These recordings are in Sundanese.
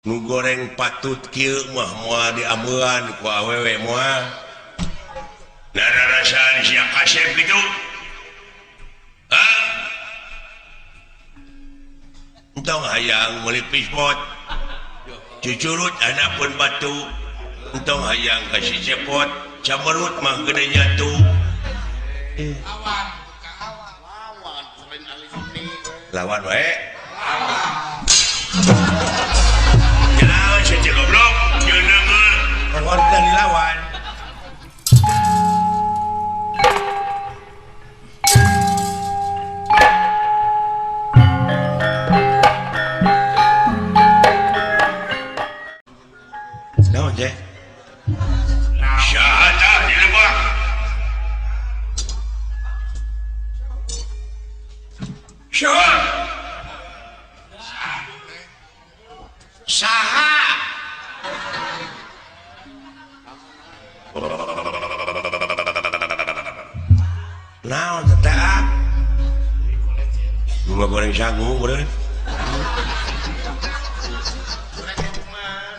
Nu goreng patut kieu mah moal diameuan ku awewe moal. Nararasaan sia kasep kitu. Hah? Entong hayang meuli pispot. Cucurut handapeun batu. Entong hayang ka si Cepot, camerut mah gede nyatu. Lawan wae. Lawan si goblok, jeung deungeul. Lawan dari lawan. Naon teh? Saha tah di lebak? Saha? Saha? Naon teh ah? Bunga goreng sagu meureun.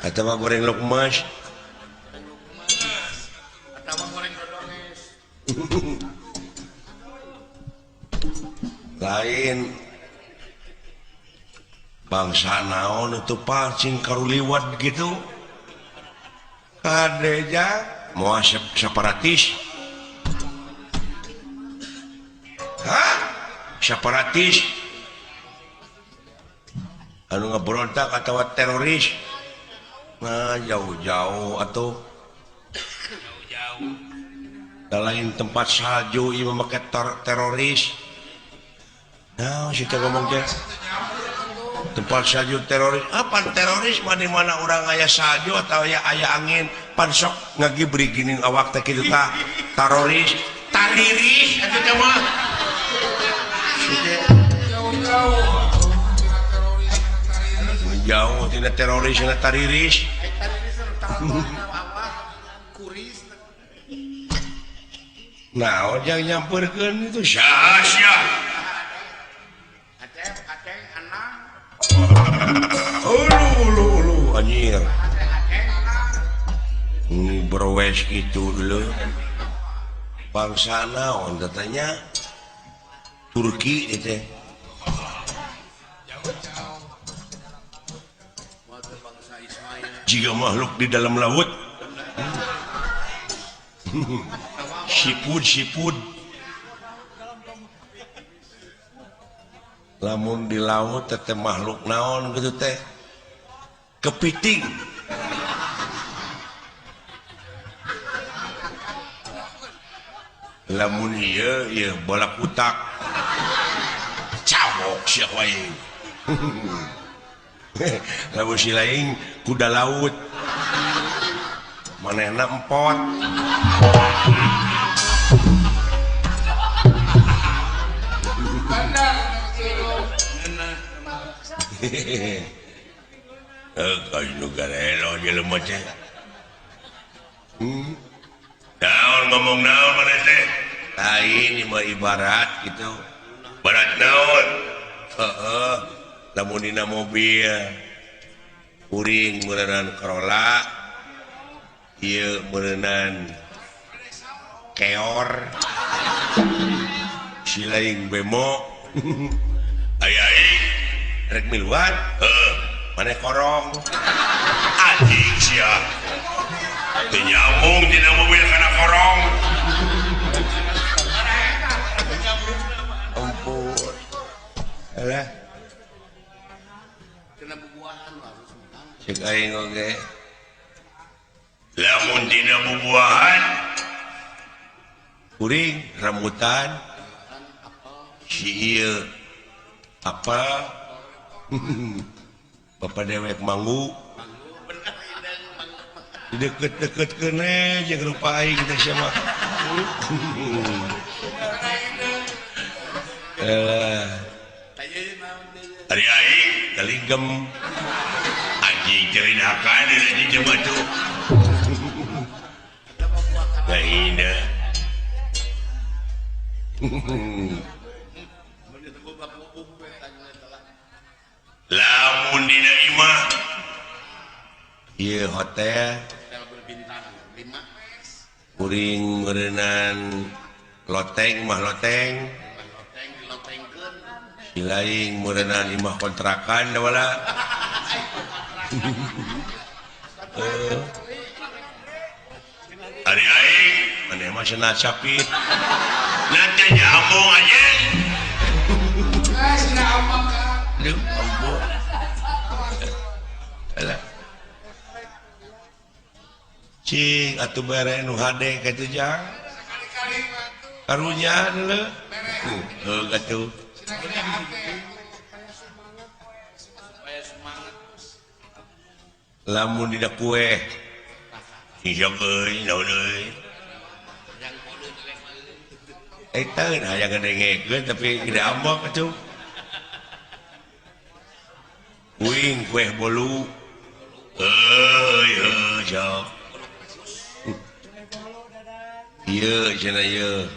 Atawa goreng lukmas. Atawa goreng dodones. Lain bangsa naon itu pacing karuliwat gitu. Kadeja moal separatis. Hah? Separatis. Anu ngeberontak atau teroris. Nah, jauh-jauh atau jauh-jauh. Lain tempat salju ieu make teroris. Nah, si teh ngomong teh. Tempat salju teroris. Apa teroris mah di mana urang aya salju atau aya angin pan sok ngagibri geuning awak teh kitu tah. Teroris, tariris atuh teh mah. Si teh jauh-jauh. Jauh tina teroris tina tariris. Nah, ojang nyamperkeun itu sia-sia. Ulu ulu ulu anjir. Berwes gitu dulu. Bangsa naon katanya Turki itu. Jika makhluk di dalam laut. Sipud-sipud. Lamun di laut teh makhluk naon gitu teh. Kepiting. Lamun ieu ieu bola kutak. Cawok sia wae. Lamun si lain kuda laut. Manehna empot. Heeh, nu garelo jelema teh. Naon ngomong naon maneh teh? Lain ieu mah ibarat gitu. Barat naon? Heeh. Lamun dina mobil kuring meureunan Corolla, ieu meureunan keor, si lain bemo. Aya aing rek miluan, heuh, maneh korong. Anjing sia. Teu nyambung dina mobil kana korong. Ampun. Alah. Cek aing oge. Lamun dina bubuahan kuring rambutan si ieu apa bapak dewek manggu deket-deket kene jeung rupa aing teh sia mah. Ari aing galinggem anjing cerinakan anjing coba tuh. Lain dah. Lamun dina imah Ieu hotel hotel berbintang 5. Kuring meureunan loteng mah loteng. Loteng dilotengkeun. Silaing meureunan imah kontrakan da wala. Ari aing maneh mah cenah capit. Nanti nyambung aja. Ah, cenah amang ka. Aduh, ampun. Alah. Cing atuh bere nu hade kitu jang. Sekali-kali mah atuh. Karunya deuleu. Bere. Heuh atuh. Cenah gede hate. Supaya semangat. Lamun dina kue. Isok euy, naon euy. Yang bolu jelek euy. Eta hayang ngedengekeun tapi gede ambek atuh. Uing kue bolu. Euy, heuh sok. Ieu cenah ieu.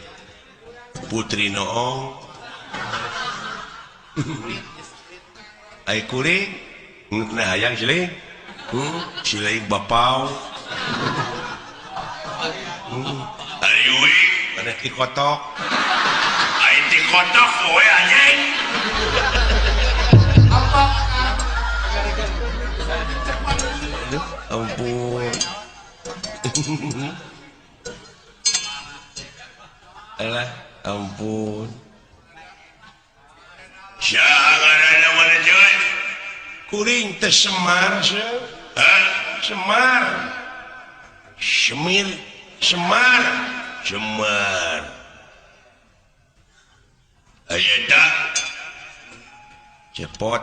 Putri Noong. Ai kuring nah hayang siling. Siling bapau. Ari uing maneh ti kotok. Aing ti kotok we anjing. Apa? Aduh, ampun. Alah, ampun. Jangan mana cuy. Kuring teh Semar, hah? Semar. Semir, Semar, Semar. Aya tak cepot.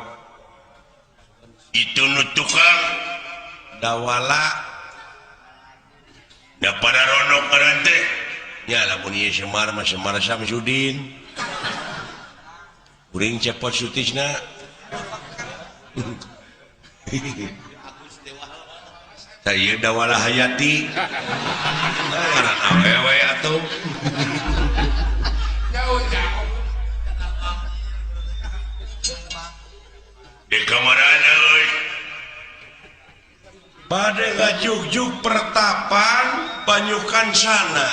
Itu nu tukang dawala. Da para ronok ngaran teh. Nya lamun ieu Semar mah Semar Samsudin. Kuring cepot sutisna. Tah ieu dawala hayati. Ngaran awewe atuh. Jauh-jauh. Di kamarana euy. Bade ngajugjug pertapan banyukan sana.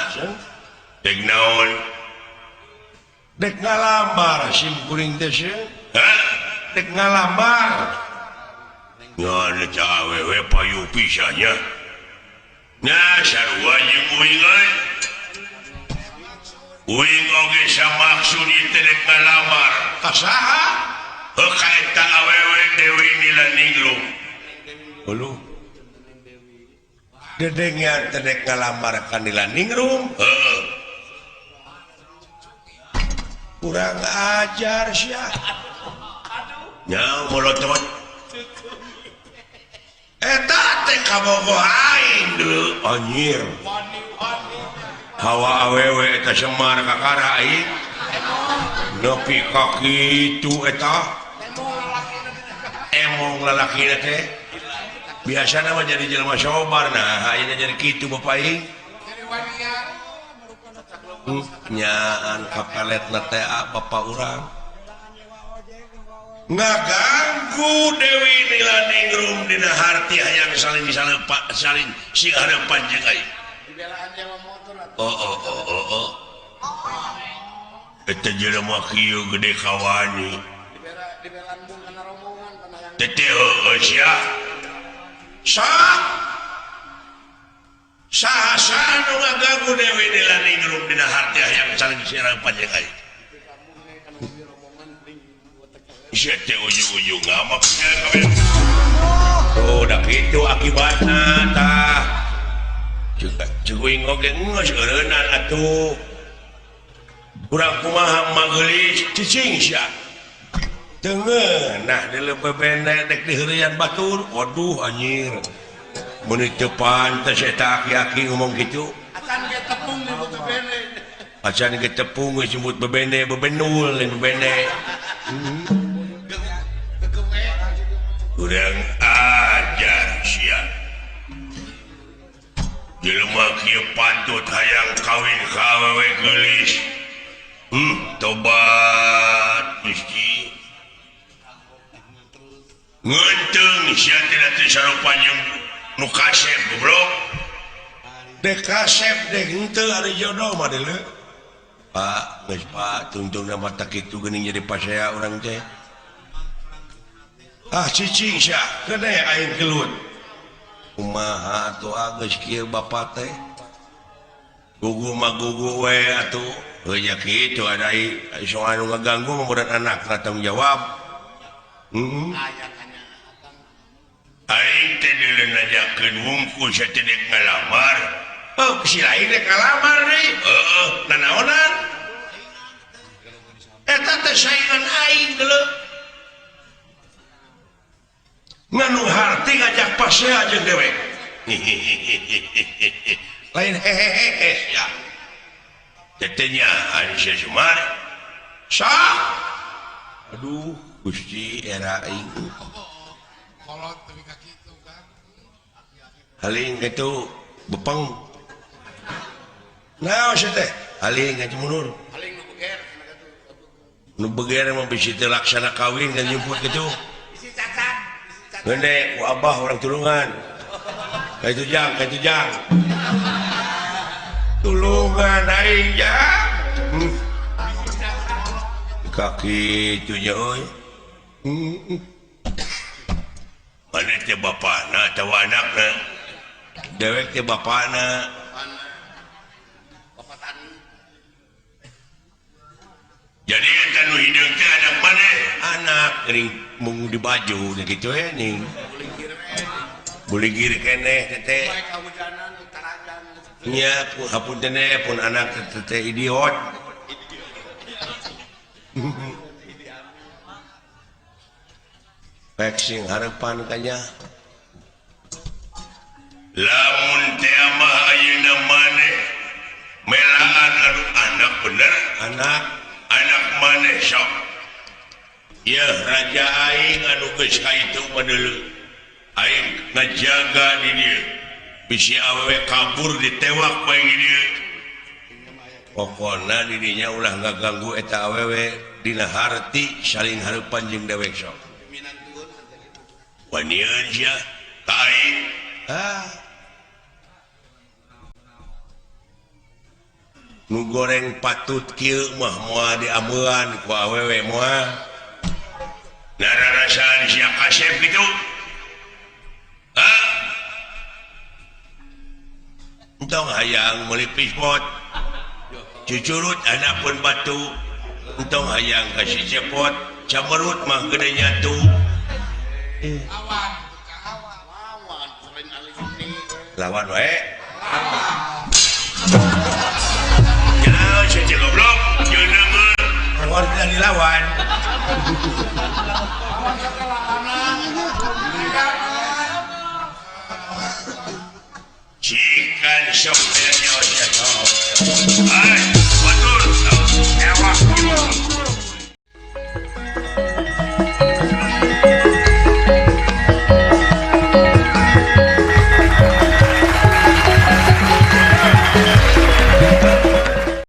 Dek naon? Dek ngalamar sim kuring teh sieun. Hah? Dek ngalamar. Ngan eta awewe payu pisan nya. Nah sarua jeung uing euy. Uing oge samaksud ieu teh dek ngalamar. Ka saha? Heuh ka eta awewe Dewi Nilaningrum. Heuh. Dedengean teh dek ngalamar ka Nilaningrum. Heuh. Kurang ajar sia. Nya molotot. Eta teh kabogoh aing deuleu anjir. Hawa awewe eta Semar kakara aing. Nepi ka kitu eta. Emong lalakina teh. Biasana mah jadi jelema sobar nah ayeuna jadi kitu bapak aing. Nyaan kapeletna teh bapak urang. Ngaganggu Dewi Nilaningrum dina harti hayang saling salepa saling sing hareupan jeung aing. Dibelaan nyewa motor atuh. Oh oh oh oh oh. Eta jelema kieu gede kawani. Dibelaan mung kana rombongan kana hayang. Teteh heueuh sia. Sok. Saha-saha nu ngaganggu Dewi Nilaningrum dina harti hayang saling sing hareupan jeung aing. Sia teh ujung-ujung ngamak nya kabeh. Oh, da kitu akibatna tah. Ceuk uing oge geus eureunnan atuh. Kurang kumaha mageulis cicing sia. Teu ngeunah deuleu bebene dek diheureuyan batur. Waduh anjir. Meuni teu pantes eta aki-aki ngomong kitu. Acan ge tepung nyebut bebene. Acan ge tepung nyebut bebene, bebenul lain bebene. Kurang ajar sia. Jelema kieu patut hayang kawin ka awewe geulis. Tobat Gusti. Ngeunteng sia teh teu sarupa jeung Nu kasep goblok. Dek kasep dek henteu ari jodoh mah deuleu. Pak, geus Pak, tungtungna mah tak kitu geuning jadi pasea urang teh. Ah cicing sia, kene aing gelut. Kumaha atuh geus kieu bapa teh? Gugu mah gugu we atuh. Heuh nya kitu ada soal anu ngaganggu mah budak anak tanggung jawab. Heeh. Aing teh deuleu ngajakeun wungkul sia teh dek ngalamar. Oh, si lain dek ngalamar deui. Heeh, nanaonan? Eta teh saingan aing deuleu. Nganu harti ngajak pasea jeung dewek. Lain hehehe ya. Tetenya ari sia Sumar. Sah. Aduh, Gusti era aing. Kolot tapi ka kitu kan. Haling kitu bepeng. Naon sia teh? Haling ka mundur. Haling nu beger Nu beger mah bisi teu laksana kawin kan jemput kitu. Bisi cacat. Gede ku abah orang tulungan. Ka itu jang, ka itu jang. Tulungan aing jang. Kaki itu nya euy. Maneh teh bapana atawa anakna? Dewek teh bapana. Bapak tani. Jadi eta nu hideung teh anak maneh? Anak geuning mung di baju nya kitu we ning. Buligir keneh teteh. Nya hapunten pun anak teteh idiot. Pek sing harepan kanya. Lamun teh mah ayeuna maneh melaan anu anak bener anak anak maneh sok. Yeuh raja aing anu geus ka itu mah deuleu. Aing ngajaga di dieu. Bisi awewe kabur ditewak bae di dieu. Pokona di dinya ulah ngaganggu eta awewe dina harti saling hareupan jeung dewek sok. Wanian sia ka aing. Ah. Nu goreng patut kieu mah moal diameuan ku awewe moal. Nararasaan sia kasep kitu. Hah? Entong hayang meuli pispot. Cucurut anak pun batu. Entong hayang ka si cepot, camerut mah gede nyatu. Lawan wae. Jauh si goblok, jeung neungeun. Lawan teh dilawan. Cikan sok teh nyawa sia. Ai.